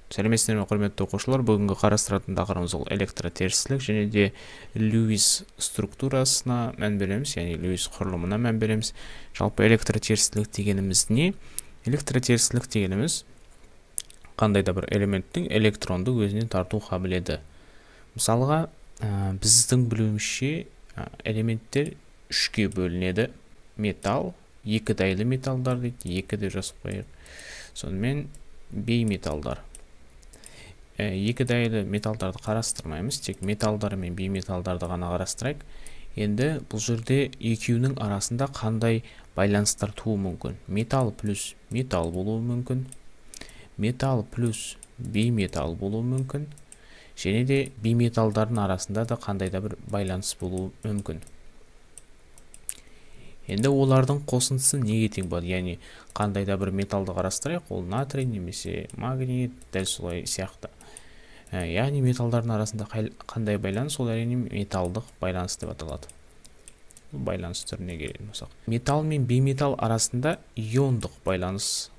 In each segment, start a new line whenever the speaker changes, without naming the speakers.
Сәлеметсіздер ме, құрметті оқушылар! Бүгінгі қарастыратын тақырыбымыз ол электротерістілік және де Льюис структурасына мән береміз, яғни Льюис құрылымына мән береміз. Жалпы электротерістілік дегеніміз не? Электротерістілік дегеніміз қандай да бір элементтің электронды өзіне тарту қабілеті. Мысалға, біздің білуімізше элементтер үшке бөлінеді. Металл, екі дайлы металлдар дейді, екі деп жазып қояйық. Сонымен бейметаллдар. Екі дайлы металдарды қарастырмаймыз, тек металдар мен бейметалдарды ғана қарастырайық. Енді бұл жерде екеуінің арасында қандай байланыстар тууы мүмкін? Металл плюс металл болуы мүмкін, металл плюс бейметалл болуы мүмкін, және де бейметалдардың арасында да қандай да бір байланыс болуы мүмкін. Енді олардың қосындысы неге тең болады? Яғни қандай да бір металлды қарастырайық, ол натрий немесе магний, дәл солай сияқты. Яғни металдардың арасында қандай байланыс, ол әрине металдық байланыс деп аталады. Байланыс түріне келетін болсақ, металл мен бейметалл арасында иондық байланыс,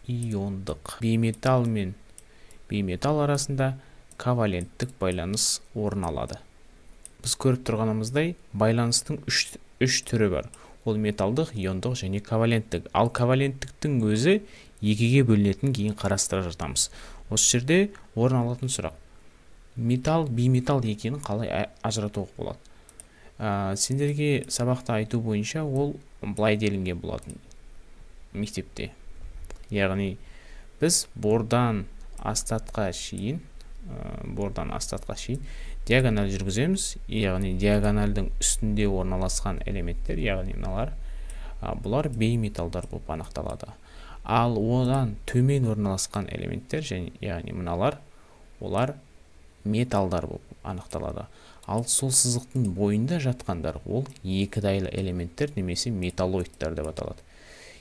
иондық. Бейметалл мен бейметалл арасында коваленттік байланыс орын алады. Біз көріп тұрғанымыздай, байланыстың үш түрі бар. Ол металдық, иондық және коваленттік. Ал коваленттіктің өзі екіге бөлінетін, кейін қарастыра жатамыз. Осы жерде орын алатын сұрақ: металл, бейметалл екенін қалай ажыратуға болады? Сендерге сабақта айту бойынша ол былай делінген болатын мектепте. Яғни біз бордан астатқа шейін, диагональ жүргіземіз. Яғни диагональдың үстінде орналасқан элементтер, яғни мыналар, бұлар бейметалдар болып анықталады. Ал одан төмен орналасқан элементтер, және яғни мыналар, олар металдар болып анықталады. Ал сол сызықтың бойында жатқандар ол екі дайлы элементтер немесе металлоидтар деп аталады.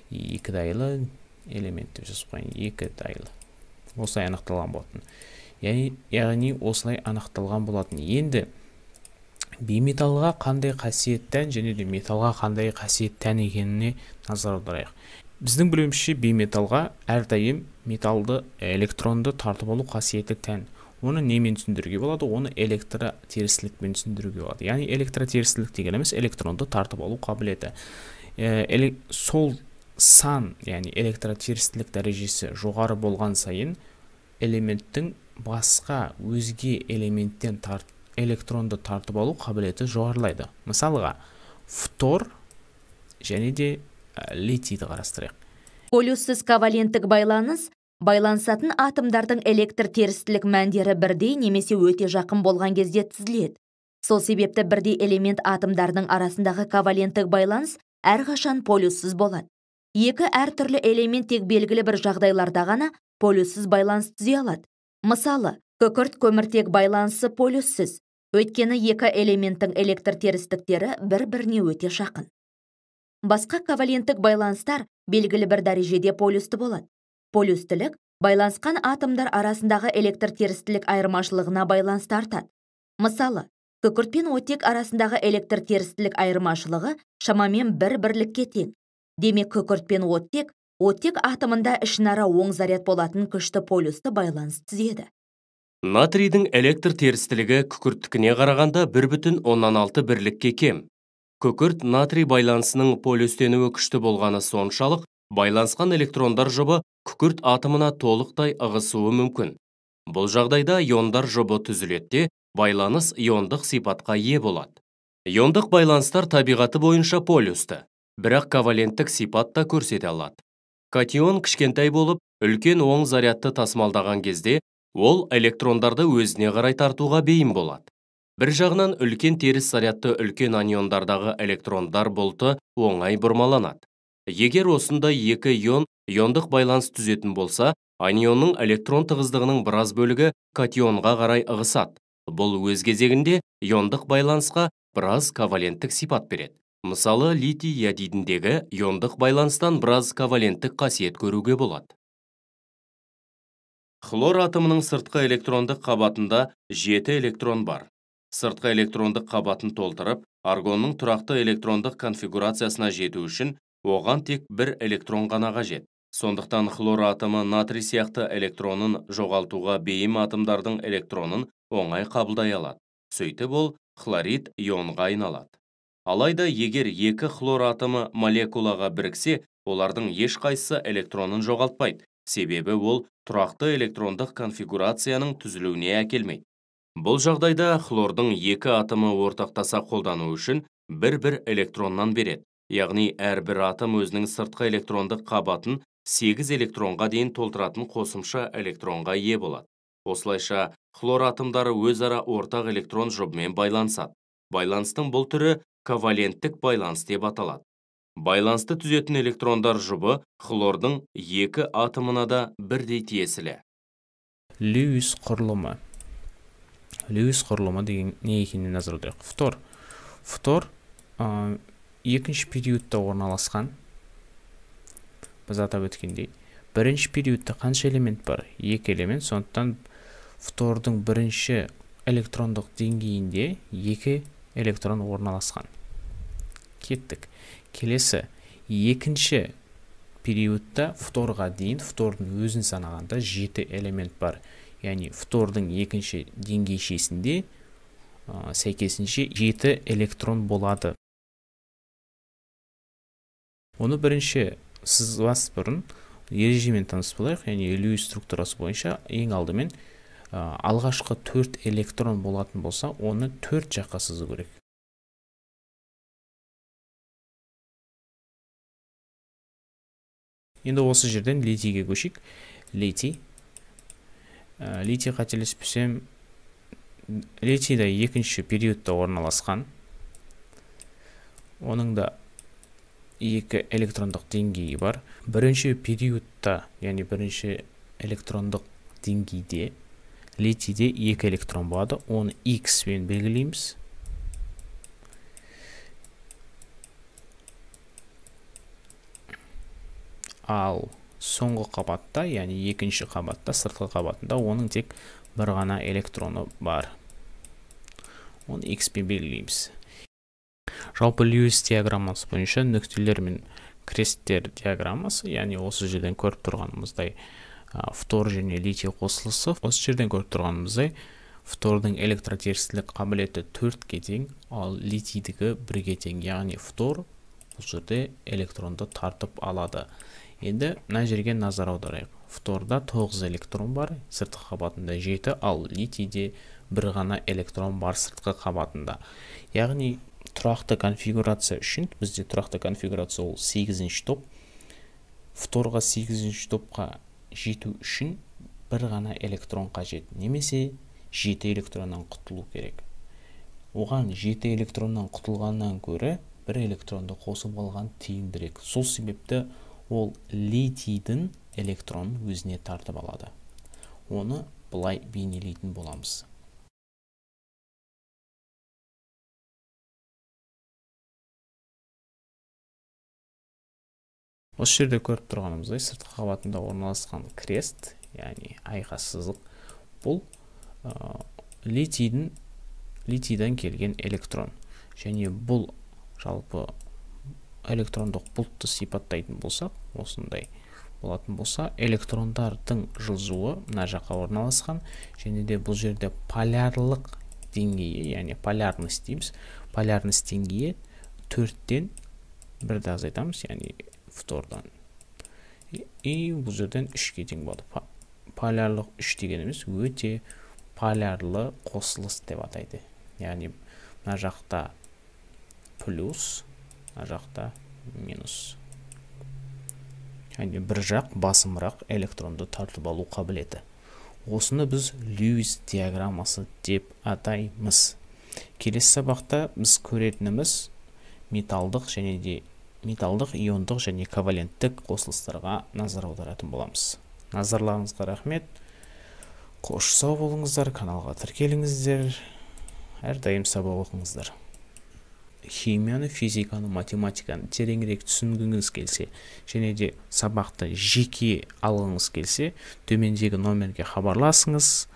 Екі дайлы элемент деп жазып қояйын, екі дайлы. Осылай анықталған болатын. Яғни осылай анықталған болатын. Енді бейметаллға қандай қасиет тән және де металлға қандай қасиет тән екеніне назар аударайық. Біздің білуімізше, бейметаллға әрдайым металлды, электронды тартып алу қасиеті тән. Оны немен түсіндіруге болады? Оны электротерістілікпен түсіндіруге болады. Яғни электротерістілік дегеніміз электронды тартып алу қабілеті. Сол сан, яғни электротерістілік дәрежесі жоғары болған сайын элементтің басқа өзге элементтен электронды тартып алу қабілеті жоғарылайды. Мысалға, фтор және де литийді қарастырайық.
Полюссіз коваленттік байланыс байланысатын атомдардың электр терістілік мәндері бірдей немесе өте жақын болған кезде түзіледі. Сол себепті бірдей элемент атомдарының арасындағы коваленттік байланыс әрқашан полюссіз болады. Екі әртүрлі элемент тек белгілі бір жағдайларда ғана полюссіз байланыс түзе алады. Мысалы, күкірт көміртек байланысы полюссіз, өйткені екі элементтің электр терістіктері бір-біріне өте жақын. Басқа коваленттік байланыстар белгілі бір дәрежеде полюсті болады. Полюстілік байланысқан атомдар арасындағы электр терістілік айырмашылығына байланысты артады. Мысалы, күкірт пен оттек арасындағы электр терістілік айырмашылығы шамамен бір бірлікке тең. Демек, күкірт пен оттек, оттек атомында ішінара оң заряд болатын күшті полюсті байланыс түзеді.
Натрийдің электр терістілігі күкірттікіне қарағанда 1,6 бірлікке кем. Күкірт натрий байланысының полюстенуі күшті болғаны соншалық, байланысқан электрондар жұбы күкірт атомына толықтай ығысуы мүмкін. Бұл жағдайда иондар жұбы түзіледі де, байланыс иондық сипатқа ие болады. Иондық байланыстар табиғаты бойынша полюсті, бірақ коваленттік сипат та көрсете алады. Катион кішкентай болып, үлкен оң зарядты тасымалдаған кезде, ол электрондарды өзіне қарай тартуға бейім болады. Бір жағынан үлкен теріс зарядты үлкен аниондардағы электрондар бұлты оңай бұрмаланады. Егер осындай екі ион иондық байланыс түзетін болса, анионның электрон тығыздығының біраз бөлігі катионға қарай ығысады. Бұл өз кезегінде иондық байланысқа біраз коваленттік сипат береді. Мысалы, литий йодидіндегі иондық байланыстан біраз коваленттік қасиет көруге болады. Хлор атомының сыртқы электрондық қабатында 7 электрон бар. Сыртқы электрондық қабатын толтырып, аргонның тұрақты электрондық конфигурациясына жету үшін оған тек бір электрон ғана қажет. Сондықтан хлор атомы натрий сияқты электронын жоғалтуға бейім атомдардың электронын оңай қабылдай алады. Сөйтіп ол хлорид ионға айналады. Алайда егер екі хлор атомы молекулаға біріксе, олардың ешқайсысы электронын жоғалтпайды, себебі ол тұрақты электрондық конфигурацияның түзілуіне әкелмейді. Бұл жағдайда хлордың екі атомы ортақтаса қолдану үшін бір-бір электроннан береді. Яғни әрбір атом өзінің сыртқы электрондық қабатын 8 электронға дейін толтыратын қосымша электронға ие болады. Осылайша, хлор атомдары өзара ортақ электрон жұбымен байланысады. Байланыстың бұл түрі коваленттік байланыс деп аталады. Байланысты түзетін электрондар жұбы хлордың екі атомына да бірдей тиесілі.
Льюис құрылымы. Льюис құрылымы деген не екеніне назар аударайық. Фтор. Фтор екінші периодта орналасқан. Біз атап өткендей, бірінші периодта қанша элемент бар? Екі элемент. Сондықтан фтордың бірінші электрондық деңгейінде екі электрон орналасқан. Кеттік. Келесі екінші периодта фторға дейін, фтордың өзін санағанда 7 элемент бар. Яғни фтордың екінші деңгейшесінде сәйкесінше 7 электрон болады. Оны бірінші сызбас бұрын ережемен таныс болайық. Яғни Льюис структурасы бойынша ең алдымен алғашқы 4 электрон болатын болса, оны 4 жаққа сызу керек. Енді осы жерден литийге көшейік. Литий. Литий қателеспесем, литий да екінші периодта орналасқан. Оның да екі электрондық деңгейі бар. Бірінші периодта, яғни бірінші электрондық деңгейде литийде екі электрон болады. Оны X пен белгілейміз. Ал соңғы қабатта, яғни екінші қабатта, сыртқы қабатында оның тек бір ғана электроны бар. Оны X пен белгілейміз. Жалпы Льюис диаграммасы бойынша нүктелер мен кресттер диаграммасы, яғни осы жерден көріп тұрғанымыздай фтор және литий қосылысы, осы жерден көріп тұрғанымыздай фтордың электротерістілік қабілеті 4-ке тең, ал литийдікі 1-ге тең, яғни фтор бұл жерде электронды тартып алады. Енді мына жерге назар аударайық. Фторда 9 электрон бар, сыртқы қабатында 7, ал литийде бір ғана электрон бар сыртқы қабатында. Яғни тұрақты конфигурация үшін, бізде тұрақты конфигурация ол 8-ші топ. Фторға 8-ші топқа жету үшін бір ғана электрон қажет, немесе 7 электроннан құтылу керек. Оған 7 электроннан құтылғаннан көрі бір электронды қосып алған тиімдірек. Сол себепті ол литийдің электронын өзіне тартып алады. Оны былай бейнелейтін боламыз. Осы жерде көріп тұрғанымыздай, сыртқы қабатында орналасқан крест, яғни айқас сызық, бұл литийден келген электрон. Және бұл жалпы электрондық бұлтты сипаттайтын болсақ, осындай болатын болса, электрондардың жылжуы мына жаққа орналасқан, және де бұл жерде полярлық деңгейі, яғни полярность дейміз, полярность деңгейі 4-тен 1-ді азайтамыз, яғни фтордан. И бұл жерден 3-ке тең болады. Полярлық 3 дегеніміз өте полярлы қосылыс деп атайды. Яғни мына жақта плюс, мына жақта минус. Яғни бір жақ басымырақ электронды тартып алу қабілеті. Осыны біз Льюис диаграммасы деп атаймыз. Келесі сабақта біз көретініміз металдық және де металдық, иондық және коваленттік қосылыстарға назар аударатын боламыз. Назарларыңызға рахмет. Қош сау болыңыздар, каналға тіркеліңіздер, әрдайым сабақ оқыңыздар. химияны, физиканы, математиканы тереңірек түсінгіңіз келсе және де сабақты жеке алғыңыз келсе, төмендегі номерге хабарласыңыз.